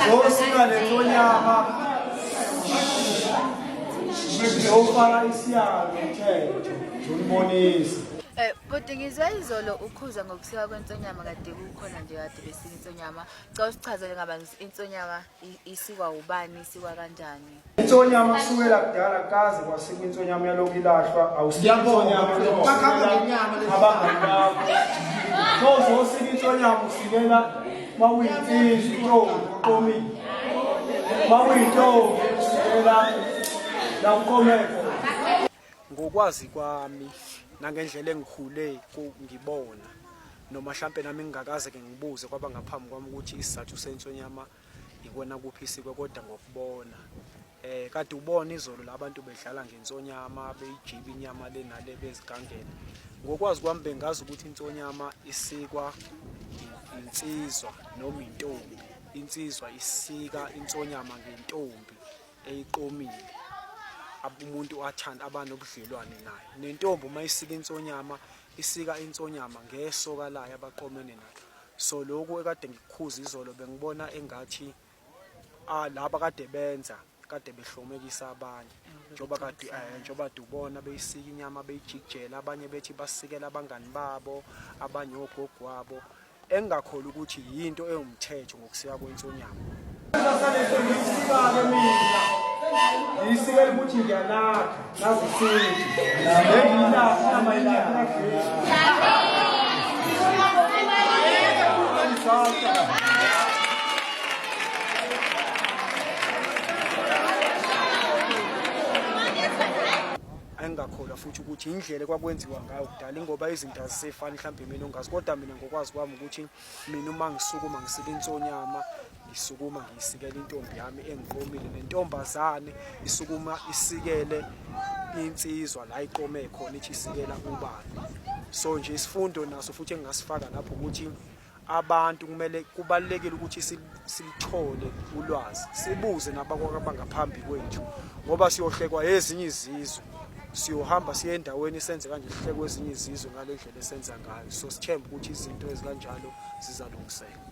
Zosika lensonyama zofaka isiyalo umthetho zonibonisa. Bhuti ngizwe izolo ukhuza ngokusika kwensonyama kade kukhona nje kade besika insonyama. Cela usichazele kabanzi insonyama isikwa ubani isikwa kanjani? Insonyama kusukela kudala kaze kwasikwa insonyama yalokhu ilahlwa awusika insonyama Bakhamba ngenyama le. abangani bakho. Sozosika insonyama usikela mawuyinsizwa intombi uqomile. Mawuyintombi usikela la uqome khona. Ngokwazi kwami nangendlela engikhule ngibona noma hlampe nami ngingakaze ke ngibuze kwabangaphambi kwami ukuthi isizathu sensonyama ikona kuphi isikwe kodwa ngokubona eh kade ubona izolo labantu bedlala ngensonyama beyijiba inyama le nale bezigangela. Ngokwazi kwami bengazi ukuthi insonyama isikwa insizwa noma intombi. Insizwa isika insonyama ngentombi eyiqomile umuntu athanda abanobudlelwane naye. Nentombi uma isika insonyama isika insonyama ngesoka layo abaqomene nalo. So lokhu ekade ngikukhuza izolo bengibona engathi laba kade benza kade behlomekisa abanye njengoba kade njengoba kade ubona beyisika inyama beyijikijela abanye bethi basikela abangani babo abanye ogogo wabo engingakholwa ukuthi yinto ewumthetho ngokusika kwensonyama. Ngiyisikake mina ngiyisikela ukuthi ngiyanakha nazisintu ngiyilapha inyama ilapha. Engingakholwa futhi ukuthi indlela ekwakwenziwa ngayo kudala ingoba izinto azisefani mhlawumbe mina ongazi kodwa mina ngokwazi kwami ukuthi mina uma ngisukuma ngisika insonyama ngisukuma ngiyisikela intombi yami engiqomile nentombazane isukuma isikele insizwa la iqome khona ithi isikela ubani. So nje isifundo naso futhi engingasifaka lapho ukuthi abantu kumele kubalulekile ukuthi silithole ulwazi sibuze nabakwabangaphambi kwethu ngoba siyohlekwa ezinye izizwe siyohamba siye endaweni senze kanje sihlekwe ezinye izizwe ngale ndlela esenza ngayo. So sithemba ukuthi izinto ezikanjalo zizalungiseka.